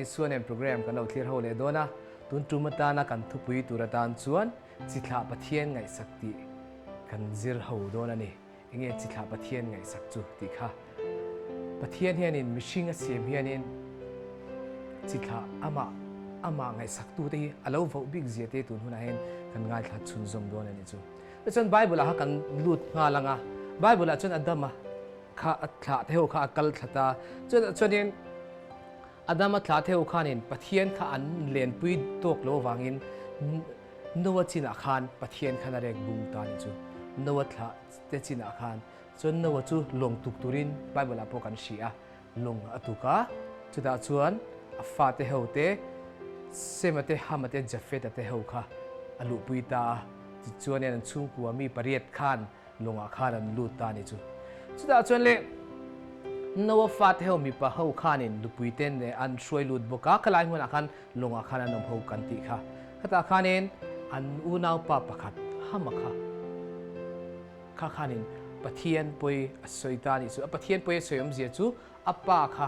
Isua nen program kan lo thlir ho leh dawn a, tun tum atana kan thupui tur atan chuan Chithlah Pathian ngaihsak tih kan zir ho dawn a ni. Enge Chithlah Pathian ngaihsak chu tih kha. Pathian hianin mihring a siam hianin Chithlah amah amah ngaihsaktute hi a lo voh bik zia te tun hunah hian kan ngaithla chhunzawm dawn a ni chu. Tichuan Bible ah kha kan lut nghal ang a, Bible ah chuan Adama kha a thlah te ho kha a kal thla ta, chutah chuanin Adama thlah te ho khanin Pathian kha an lenpui tawk lo avangin Noah chinah khan Pathian khan a rek bung ta a ni chu. Noah thlah te chinah khan chuan Noah chu lawng tuk turin Bible ah pawh kan hria a, lawng a tuk a, chutah chuan a fate ho te Sema te Hama te Jafeta te ho kha a luhpui ta a, tichuanin an chhungkua mi pariat khan lawngah khan an lut ta a ni chu. Chutah chuan le Noa fate ho mipa ho khanin nupui te nen an hruai lut bawk a, khalai hmunah khan lawngah khan an awm ho kan tih kha. Khatah khanin an unaupa pakhat Hama kha kha khanin Pathian pawi a sawi ta a nih chu. A Pathian pawi a sawi awmzia chu a pa kha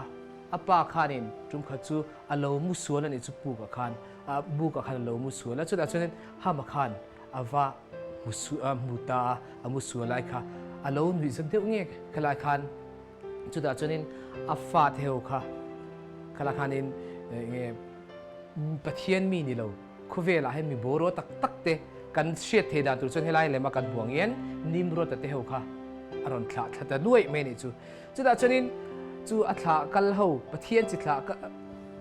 a pa khanin tum khat chu a lo mu sual a nih chu pukah khan bukah khan a lo mu sual a, chutah chuanin Hama khan a va hmu su a hmu ta a, a mu sual lai kha a lo nuih zat deuh nge khalai khan chutah chuanin a fate ho kha khalai khanin enge Pathian mi ni lo khawvelah hian mi boruak tak tak te kan hriat thei dan tur chuan helai lema kan hmuh ang hian Nimrod-a te ho kha a rawn thlah thla ta nuaih mai a nih chu. Chutah chuanin chu a thlah kal ho Pathian chi thlah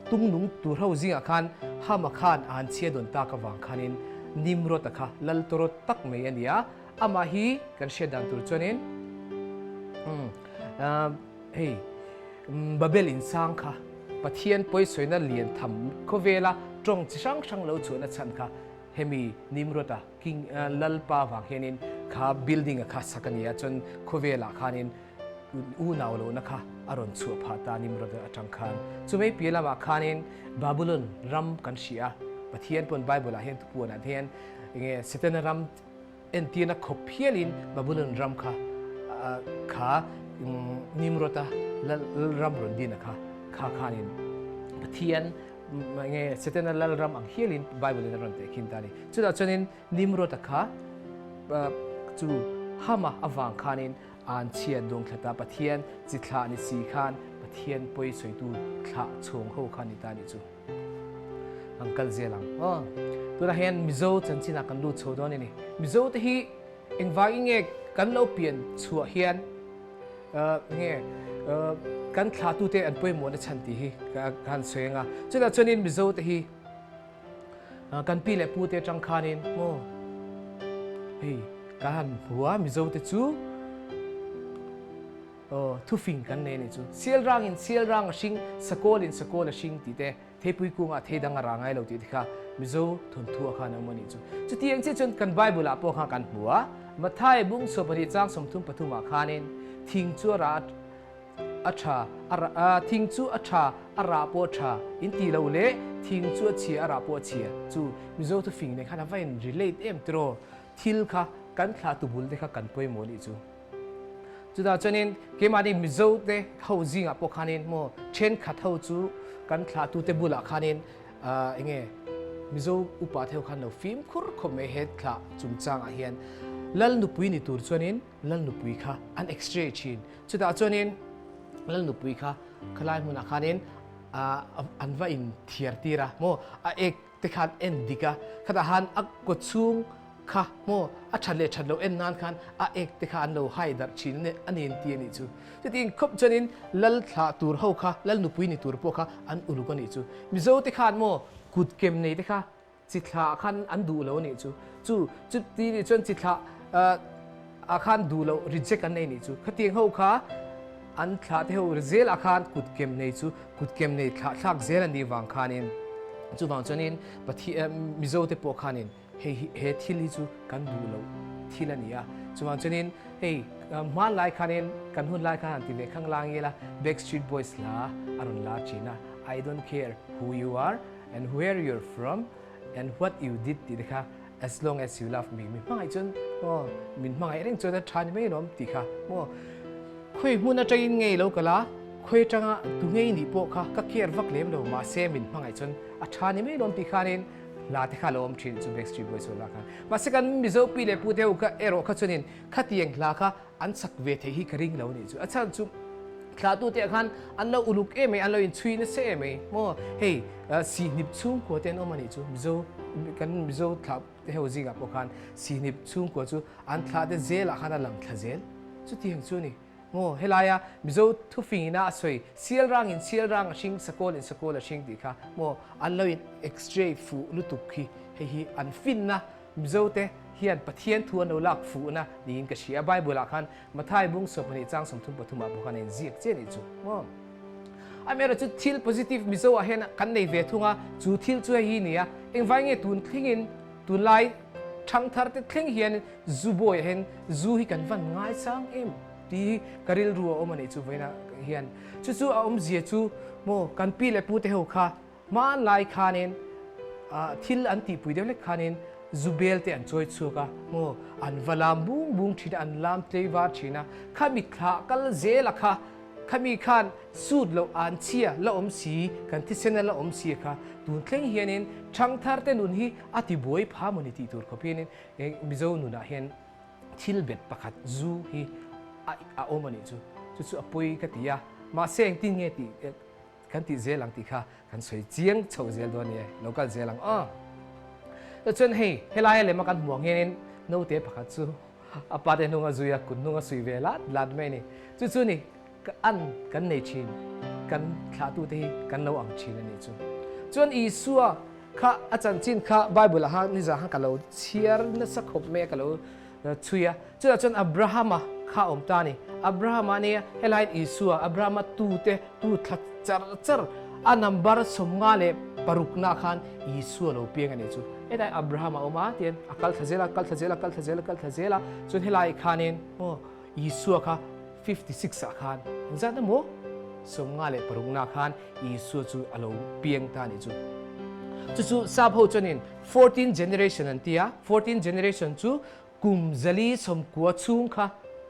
tung nung tur ho zingah khan Hama khan a han chhia dawn tak avang khanin Nimrod-a kha lal tawrawt tak mai a ni a, amah hi kan hriat dan tur chuanin hei Babel insang kha Pathian pawisawina lian tham khawvela tawng chi hrang hrang lo chhuahna chhan kha hemi Nimrod-a King Lalpa vang hianin kha building-a kha sak a ni a, chuan khawvelah khanin unau lohna kha a rawn chhuah phah ta Nimrod atang khan. Chumei piah lamah khanin Babylon ram kan hria a, Pathian pawn Bible ah hian thupuanah te hian enge Setana ram entirna khawp hialin Babylon ram kha kha Nimrod-a lal ram rawn dina kha kha khanin Pathian enge Setana lal ram ang hialin Bible in a rawn tehkhin ta a ni. Chutah chuanin Nimrod-a kha chu Hama avang khanin An chhiat dawng thlat a, Pathian chi thlah ni si khan Pathian pawi sawitu thlah chhawng ho kha ni ta nih chu. Kan kal zel ang aw. Tunah hian Mizo chanchinah kan lut chho dawn a ni. Mizo te hi engvangin nge kan lo pian chhuah hian nge kan thlahtute an pawimawhna chhan tih hi ka han sawi ang a. Chutah chuanin Mizo te hi Kan pi leh pu te atang khanin maw hei kan han hmu a Mizo te chu aw thufing kan nei anih chu sial rangin sial rang a hring sakawl in sakawl a hring tih te theipui kungah thei dang a ra ngai lo tih te kha Mizo thawnthu ah khan a awm anih chu chutiang chiah chuan kan Bible ah pawh khan kan hmu a Matthai bung 12 chang 33 ah khanin thing chu a ra A tha, a rah, a thing chu a tha, a rah pawh a tha, in ti lo leh thing chu a chhia, a rah pawh a chhia. Chu Mizo thu fing nen khan a va in relate em tiraw? Thil kha kan thlah tu bul te kha kan pawimawh nih chu. Chutah chuanin keimahni Mizo te ho zingah pawh khanin maw thenkhat ho chu kan thlah tu te bulah khanin enge Mizo upa te ho khan lo fimkhur khawp mai he thlah chungchangah hian Lal nupui ni tur chuanin Lal nupui kha an x-ray thin. Chutah chuanin Lal nupui kha khalai hmunah khanin an va in thiar tir a maw a ek te khan en dik a khatah han a kaw chhung kha maw a that leh that lo en nan khan a ek te kha an lo hai darh thin a ni an ti a nih chu. Chutin khawp chuanin Lal thlah tur ho kha Lal nupui ni tur pawh kha an uluk a nih chu. Mizo te khan maw kut kem nei te kha Chi thlah khan an duh lo a nih chu. Chu chuti nih chuan chi thlah ah khan duh loh reject an nei nih chu. Khatiang ho kha an thlah te ho zel ah khan kut kem nei chu kut kem nei thlah thlak zel an nih vang khanin chuvang chuanin Pathian Mizo te pawh khanin hei hi he thil hi chu kan duh loh thil a ni a. Chuvang chuanin hei hmanlai khanin kan hun lai khan han ti ve khang lang ila Backstreet Boys hla a rawn lar thin a, I don't care who you are, And where you're from and what you did tih te kha as long as you love me mi hmangaih chuan maw min hmangaih reng chuan a tha ni mai alawm tih kha maw khawi hmun atangin ngei lo kal a Khawi atanga tu ngei nih pawh kha ka care vak lem lo mahse min hmangaih chuan a tha ni mai lawm tih khanin hla te kha a lo awm thin chu Backstreet Boys ho lah khan. Mahse kan Mizo pi leh pu te ho kha erawh kha chuanin khatiang hla kha an sak ve theih hi ka ring lo nih chu. A chhan chu thlahtu te ah khan an lo uluk em mai, an lo inchhui nasa em mai maw hei Sihnip chhungkua te an awm a nih chu Mizo kan Mizo thlah te ho zingah pawh khan Sihnip chhungkua chu an thlah te zelah khan a lang thla zel chutiang chu a ni. Maw helaia Mizo thufing ina a sawi sial rangin sial rang a hring, sakawlin sakawl a hring tih kha maw an lo in x-ray fuh lutuk hi hei hi an finna Mizo te hian Pathian thu an lo lak fuhna niin ka hria. Bible ah khan Mathai bung 12 chang 33 ah pawh khan a inziak chiah nih chu maw. Amaherawhchu chu thil positive Mizo ah hian kan nei ve thung a, chu thil chu hei hi nia engvai nge tun thlengin Tunlai ṭhangthar te thleng hian zu bawiah hian zu hi kan van ngaisang em tih hi ka rilru a awm a nih chu vawiinah hian. Chu chu a awmzia chu maw kan pi leh pu te ho kha hmanlai khanin thil an tihpui deuh hlek khanin zu bel te an chawi chhuak a maw an va lam bung bung thin a, an lam tlei var thin a, khami thlah kal zela kha Khami khan suit loh an chhia la awm si, kan thisen a la awm si kha tun thleng hianin ṭhangthar te nun hi a ti buai pha mawni tih tur khawp hianin Mizo nunah hian thil bet pakhat zu hi a awm a nih chu. Chu chu a pawi ka ti a, mahse engtin nge tih kan tih zel ang tih kha kan sawi chiang chhoh zel dawn a ni e, lo kal zel ang aw. Chuan hei helaia lema kan hmuh ang hianin naute pakhat chu A pa te hnung a zui a, kut hnung a suih ve lat lat mai a ni. Chu chu ni, ka an kan nei thin, kan thlahtu te hi kan lo ang thin a nih chu. Chuan Isua kha a chanchin kha Bible ah khan nizan khan ka lo chhiar nasa khawp mai a, ka lo chhui a. Chutah chuan Abrahama kha a awm ta a ni. Abrahama a nia, helaiin Isua, Abrahama tu te, tu thla char char a number 56 ah khan Isua lo piang a nih chu. Hetlai Abraham a awm a tian a kal thla zel a, kal thla zel a, kal thla zel a, kal thla zel a, chuan helai khanin maw Isua kha 56 ah khan engzat emaw 56 na khan Isua chu a lo piang ta a nih chu. Chu chu sap ho chuanin 14 generation an ti a, 14 generation chu Kum 190 chhung kha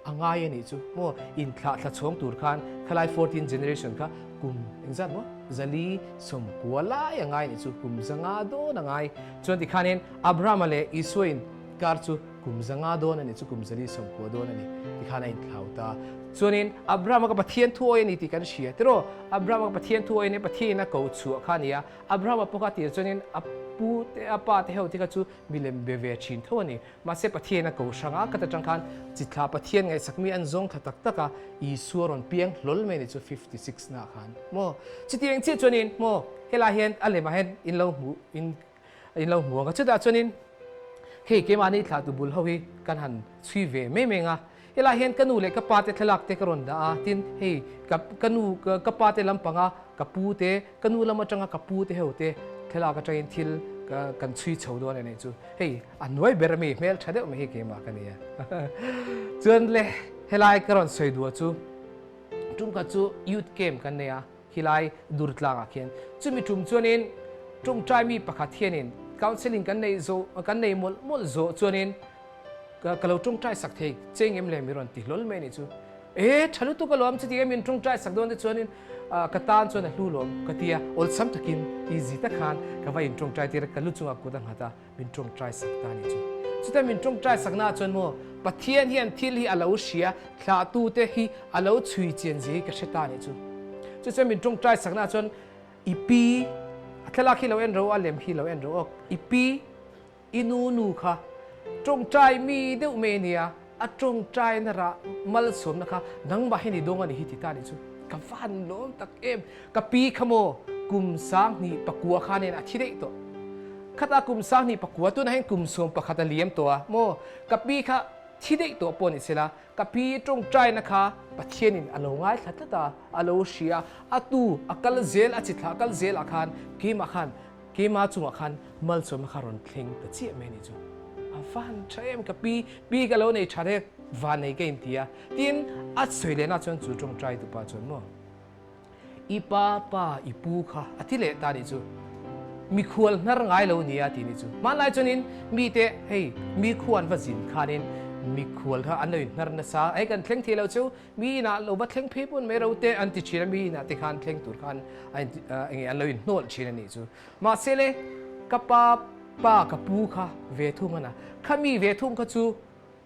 a ngai a nih chu maw? Inthlah thla chhawng tur khan khalai 14 generation kha kum engzat maw? 190 lai a ngai a nih chu, kum 500 dawn a ngai. Chuan tikhanin Abrahama leh Isua inkar chu kum 500 dawn a nih chu, kum 190 dawn a ni tikhan a inthlau ta. Chuanin Abrahama kha Pathian thuawi a ni tih kan hria tiraw? Abrahama kha Pathian thuawi a ni, Pathianin a ko chhuah kha a ni a. Abrahama pawh kha a tir chuanin a pu te, a pa te ho te kha chu Milem be ve thin tho a ni. Mahse Pathian a ko hrang a, khat atang khan chithla Pathian ngaihsak mi an zawng thla tak tak a, Isua rawn piang hlawl mai a ni chu 56 na khan maw. Chutiang chiah chuanin maw helai hian a lemah hian in lo hmu in in lo hmu ang a, chutah chuanin hei keimahni thlahtu bul ho hi kan han chhui ve mai mai ang a, Helai hian ka nu leh ka pa te thlalak te ka rawn dah a, tin hei ka ka nu ka pa te lampanga ka pu te, ka nu lam atanga ka pu te ho te thlalak atangin thil ka kan chhui chho dawn a nih chu. Hei a hnuai ber ami hmel tha deuh mai hi keimah ka ni a. Chuan le helai ka rawn sawi duh chu tum khat chu youth camp kan nei a, khilai dur tlangah khian chumi tum chuanin tawngtai mi pakhat hianin counselling kan neih zawh kan nei mawlh mawlh zawh chuanin Ka ka lo tawngtai sak thei che ngem le mi rawn ti hlawl mai a nih chu. E tha lutuk alawm chuti em in tawngtai sak dawn te chuanin ka tan chuan a hlu lawm ka ti a, awlsam takin easy tak khan ka va in tawngtai tir a, ka lu chungah kut a nghat a, min tawngtai sak ta a nih chu. Chutia min tawngtai sakna ah chuan maw Pathian hian thil hi a lo hria, thlahtu te hi a lo chhui chian zia hi ka hre ta a nih chu. Chu chuan min tawngtai sakna ah chuan i pi, a thlalak hi lo en ro a, lem hi lo en ro awk, i pi, I nu nu kha tawngtai mi deuh mai a nia, a tawngtaina rah malsawmna kha nangmah hian i dawng a ni hi ti ta nih chu ka van lawm tak em. Ka pi kha maw kum 29 khanin a thi daih tawh. Khatah kum 29 tunah hian kum 11 a liam tawh a maw. Ka pi kha thi daih tawh pawh ni sela ka pi tawngtaina kha Pathianin a lo ngaithla tlat a, a lo hria a, a tu a kal zel a chithla a kal zelah khan keimah khan Keima chungah khan malsawmna kha rawn thleng ta chiah mai a nih chu. A van tha em ka pi, pi ka lo nei tha rek, van nei ka inti a. Tin, a sawi lehna chuan chu tawngtai tupa chuan maw, I pa pa i pu kha a ti leh ta a nih chu. Mikhual hnar ngai lo nia ti nih chu. Hmanlai chuanin mite hei mi khua an va zin khanin Mikhual kha an lo inhnar nasa a, hei kan thleng thei lo chu mi inah lo va thleng phei pawn mai ro te an ti thin a, mi inah te khan thleng tur khan a enge an lo inhnawlh thin a nih chu. Mahse le ka pa pa ka pu kha ve thung a na, kha mi ve thung kha chu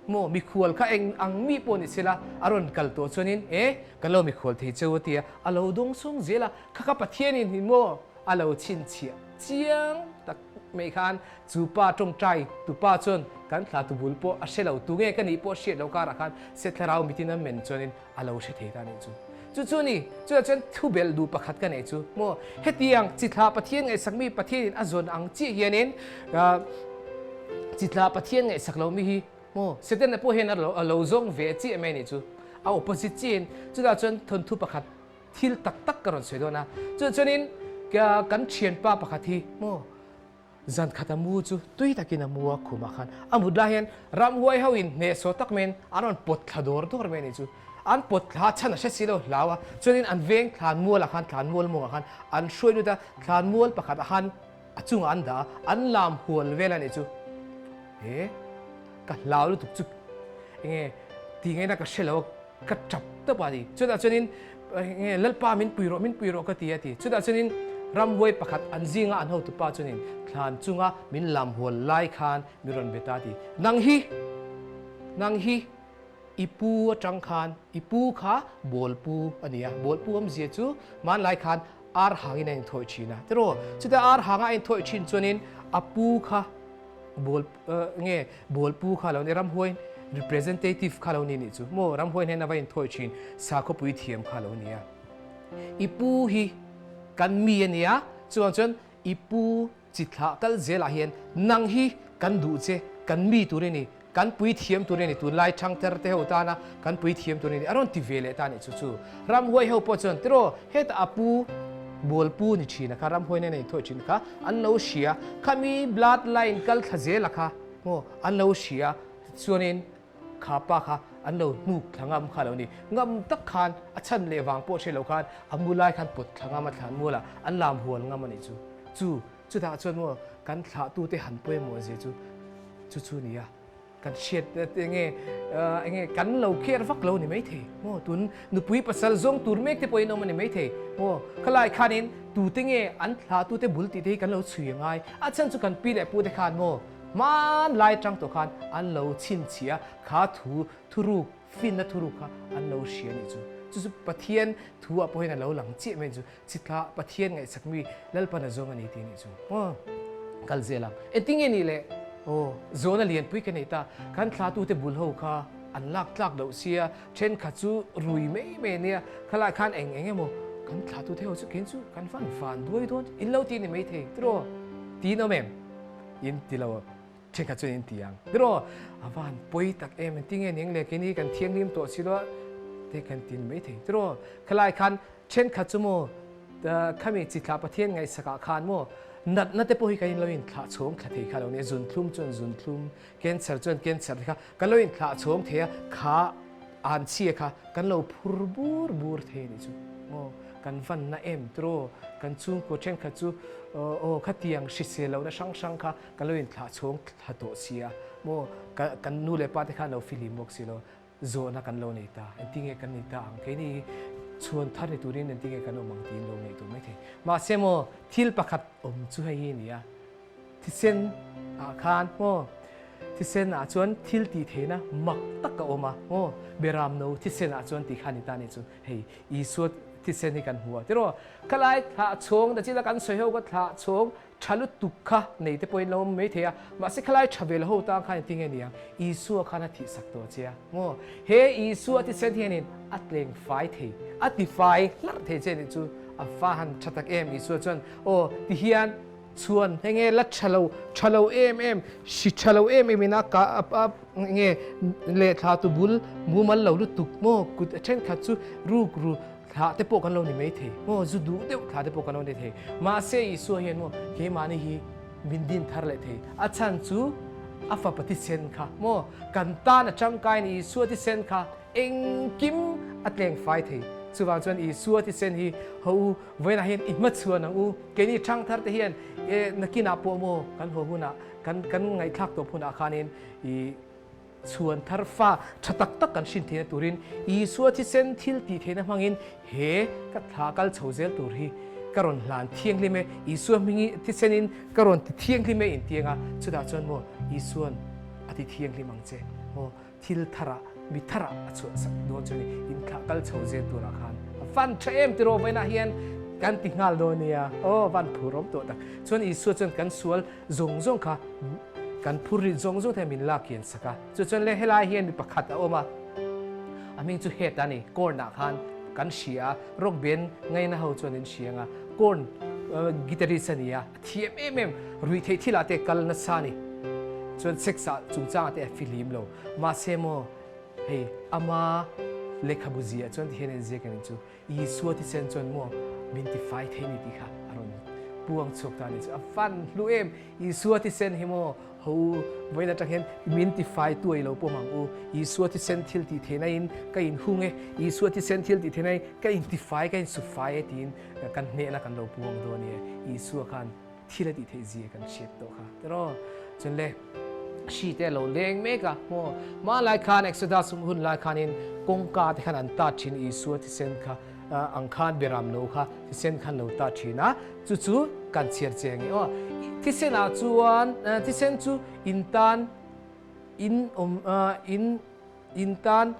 maw mikhual kha eng ang mi pawh ni sela a rawn kal tawh chuanin e kan lo mikhual thei cheu a ti a, a lo dawng sawng zel a, kha kha Pathianin hi maw a lo chhinchhiah chiang tak mai khan chu pa tawngtai tu pa chuan kan thla tu bul pawh a hre lo, tu nge ka nih pawh hriat lo karah khan se thlarau mitin a men chuanin a lo hre thei ta nih chu. Chu chu ni, chutah chuan thu belh duh pakhat ka nei chu maw hetiang chithla Pathian ngaihsak mi Pathianin a zawn ang chiah hianin chithla Pathian ngaihsak lo mi hi maw Setana pawh hian a lo zawng ve chiah mai nih chu a opposite chiahin chutah chuan thawnthu pakhat Thil tak tak ka rawn sawi dawn a, chutah chuanin kan thianpa pakhat hi maw zan khat a mu chu tui takin a mu a khumah khan a mut lai hian ramhuai ho in hnehsawh tak maiin an rawn pawt thla dawr dawr mai a nih chu. An pawt thla chhan a hre si lo hlau a, chuanin an veng thlanmualah khan thlanmual mawngah khan an hruai lut a, thlanmual pakhat ah khan a chungah an dah a, an lam hual vel a nih chu. He ka hlau lutuk chu enge ti ngaihna ka hre lo a. Ka tap tawp a ni. Chutah chuanin nge Lalpa min pui rawh, min pui rawh ka ti a ti. Chutah chuanin ramhuai pakhat an zinga an hotupa chuanin thlan chunga min lam hual lai khan mi rawn be ta a ti. Nang hi, nang hi i pu atang khan, i pu kha bawlpu a ni a. Bawlpu awmzia chu hmanlai khan ar hangin a inthawih thin a. Tiraw? Chutah ar hanga a inthawih thin chuanin a pu kha Bawl nge bawlpu kha lo ni ramhuai representative kha lo ni nih chu maw ramhuai hnen a va inthawi thin sakhawpui thiam kha lo ni a i pu hi kan mi a nia chuvang chuan i pu chi thlah kal zelah hian nang hi kan duh che kan mi tur i ni kan pui thiam tur i ni tunlai thangthar te ho tana kan pui thiam tur i ni a rawn ti ve leh ta nih chu chu ramhuai ho pawh chuan tiraw hetah a pu bawlpu ni thin a kha ramhuai nen a inthawi thin kha An lo hria, khami blood line kal thla zela kha maw an lo hria, tichuanin kha pa kha an lo hnuk thla ngam kha lo ni. Ngam tak khan a chhan leh vang pawh hre lo khan a mu lai khan pawt thla ngam a thlan mual a, an lam hual ngam a nih chu. Chu, chutah chuan maw kan thlahtute han pawimawh zia chu chu chu nia. Kan hriat enge enge kan lo care vak lo ni maithei maw tun nupui pasal zawng tur mek te pawhin awm a ni maithei maw khalai khanin tute nge an thla tute bul tih te hi kan lo chhui a ngai a chhan chu kan pi leh pu te khan maw hmanlai atang tawh khan an lo chhinchhiah kha thu thuruk finna thuruk kha an lo hria a nih chu chu chu Pathian thu ah pawhin a lo lang chiah mai chu Chitla Pathian ngaihsak mi Lalpan a zawng a ni tih nih chu aw kal zel ang. Engtin nge nih le? Aw zawhna lianpui ka nei ta. Kan thlatute bul ho kha an lak tlak loh sia, thenkhat chu rui mai mai a nia, khalai khan eng eng emaw kan thlatute ho chu keng chu kan van van duai dawn in lo ti ni maithei tiraw? Tiin awm em? In ti lo. Thenkhat chuan in ti ang, Tiraw, a va han pawi tak em, engtin nge ning le, keini kan thianghlim tawh si lo a, te kan ti ni maithei. Tiraw, khalai khan thenkhat chu maw, khami chithlah Pathian ngaihsakah khan maw, natna te pawh hi kan in lo inthlah chhawng thla thei kha lo nia, zunthlum chuan zunthlum, cancer chuan cancer te kha kan lo inthlah chhawng thei a, kha anchhia kha kan lo phur bur bur thei a nih chu maw, kan vanna em tiraw, kan chhungkaw thenkhat chu aw khatiang hrisel lohna hrang hrang kha Ka lo inthlah chhawng thla tawh si a maw, ka kan nu leh pa te khan lo fihlim bawk si lo, zawhna kan lo nei ta, engtin nge kan nei ta ang, keini chhuan thar ni turin engtin nge kan awm ang tiin lo ngaihtuah mai thei. Mahse maw, thil pakhat awm chu hei hi a ni a, thisen ah khan maw, thisen ah chuan thil tih theihna mak tak a awm a maw, Beram no thisen ah chuan tih kha a ni ta a nih chu, hei Isua thisen hi kan hmu a tiraw, khalai thlah chhawng na chila kan sawi ho kha thlah chhawng Tha lutuk kha nei te pawhin lo awm mai thei a, mahse khalai tha ve lo ho tan khan engtin nge ni ang? Isua khan a thihsak tawh che a maw? He Isua thisen hianin a tleng fai thei, a ti fai hlarh thei che nih chu a va han tha tak em? Isua chuan aw ti hian chhuan hei nge la tha lo, tha lo em em, hri tha lo em em in a ka a nge lehthla tu bul mumal lo lutuk maw? Kut a thenkhat chu ruk ru Thlah te pawh kan lo ni mai thei maw, zu duh deuh thlah te pawh kan lo ni thei. Mahse Isua hian maw keimahni hi min din thar leh thei. A chhan chu a fapa thisen kha maw kan tan a tangkaiin Isua thisen kha engkim a tleng fai thei. Chuvang chuan Isua thisen hi ho u vawiinah hian i hmachhuan ang u. Keini thangthar te hian e nakinah pawh maw kan haw hunah kan kan ngaihthlak tawp hunah khanin i. Chhuan thar fa tha tak tak kan hrin theihna turin Isua thisen thil tih theihna hmangin he ka thla kal chho zel tur hi ka rawn hlan thianghlim e, Isua hmingi thisenin ka rawn ti thianghlim e intiang a, chutah chuan maw Isuan a ti thianghlim ang che maw thil tharah mi tharah a chhuah sak dawn chu a ni, inthlah kal chho zel turah khan a van tha em tiraw vawiinah hian kan ti nghal dawn nia aw van phur awm tawh tak chuan Isua chuan kan sual zawng zawng kha kan phur rit zawng zawng te min lak kian sak a, chu chuan le helai hian mi pakhat a awm a, a hming chu Het a ni, Korn ah khan kan hria a, rock band ngaina ho chuan in hria ang a, Korn guitarist a ni a, a thiam em em, ruih theih thil ah te kal nasa a ni, chuan sex ah chungchang ah te a fihlim lo, mahse maw hei ama lehkhabu ziah chuan ti hian a inziak a ni chu. Isua thisen chuan maw min ti fai thei ni tih kha a rawn puang chhuak ta a ni chu. A fan hlu em! Isua thisen hi maw ho vawiin atang hian min ti fai tuai lo pawm ang u. Isua thisen thil tih theihna in ka in hung e, Isua thisen thil tih theihna in ka in ti fai, ka in su fai e tiin kan hnehna kan lo puang dawn a ni e. Isua khan thil a tih theih zia kan hriat tawh kha tiraw. Chuan le hri te a lo leng mek a maw hmanlai khan Exodus hun lai khanin kawngka te khan an tat thin Isua thisen kha ang khan beram no kha thisen khan lo tat thin a chu chu kan chhiar che ange aw thisen ah chuan thisen chu in tan in awm in in tan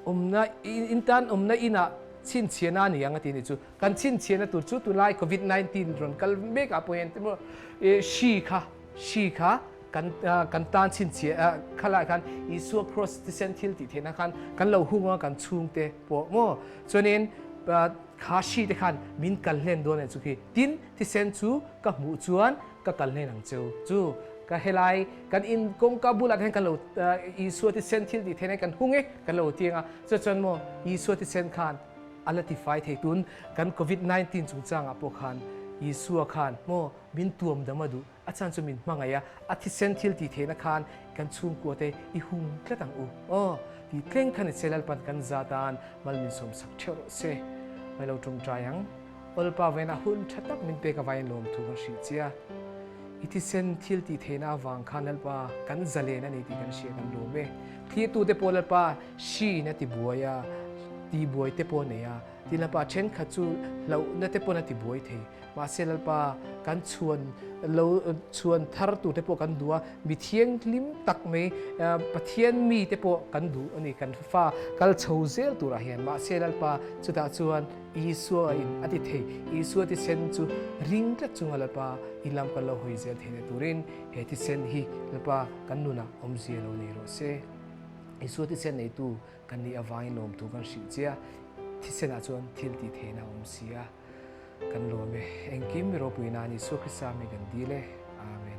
Awmna in tan awmna inah chhinchhiahna a ni ang a ti ni chu. Kan chhinchhiahna tur chu tunlai covid 19 rawn kal mek ah pawh hian emaw hri kha hri kha kan kan tan chhinchhiah kha lai khan Isua cross thisen thil tih theihna khan kan lo hung a kan chhungte pawh maw chuanin kha hri te khan min kal hlen dawn a ni chu khi tin thisen chu ka hmuh chuan ka kal hlen ang cheu chu ka helai kan in kawngka bulah te hian kan lo Isua thisen thil tih theihna kan hung e kan lo tiang a chu chuan maw Isua thisen khan a la tifai thei tun kan covid 19 chungchangah pawh khan Isua khan maw min tuam dam a duh a chan chu min hmangaih a a thisen thil tih theihna khan kan chhungkua te i hung tlat ang u aw tih tleng khan i che Lalpan kan za tan mal min sawm sak theuh rawh se mai lo tawngtai ang. Awlpa vena hun tha tak min pek avangin lawmthu kan hrih che a. I thisen thil tih theihna avang khan Lalpa kan zalen a ni tih kan hria kan lawm e. Thlirtute pawh Lalpa hriin a ti buai a, ti buai te pawh a nei a. Tin Lalpa thenkhat chu hlauhna te pawn a ti buai thei. Mahse Lalpa kan chhuan lo chhuan thar tur te pawh kan duh a, mi thianghlim tak mai Pathian mi te pawh kan duh a ni kan fa kal chho zel turah hian. Mahse Lalpa chutah chuan Isua in a ti thei. Isua thisen chu ring tlat chunga Lalpa i lam kan lo hawi zel theihna turin he thisen hi Lalpa kan nunah awmzia lo nei rawh se. Isua thisen neitu kan nih avangin lawmthu kan hrih che a, thisenah chuan thil tih theihna a awm si a, kan lawm e. Engkim mi ropui nan Isua Krista mi kan dil e. Amen.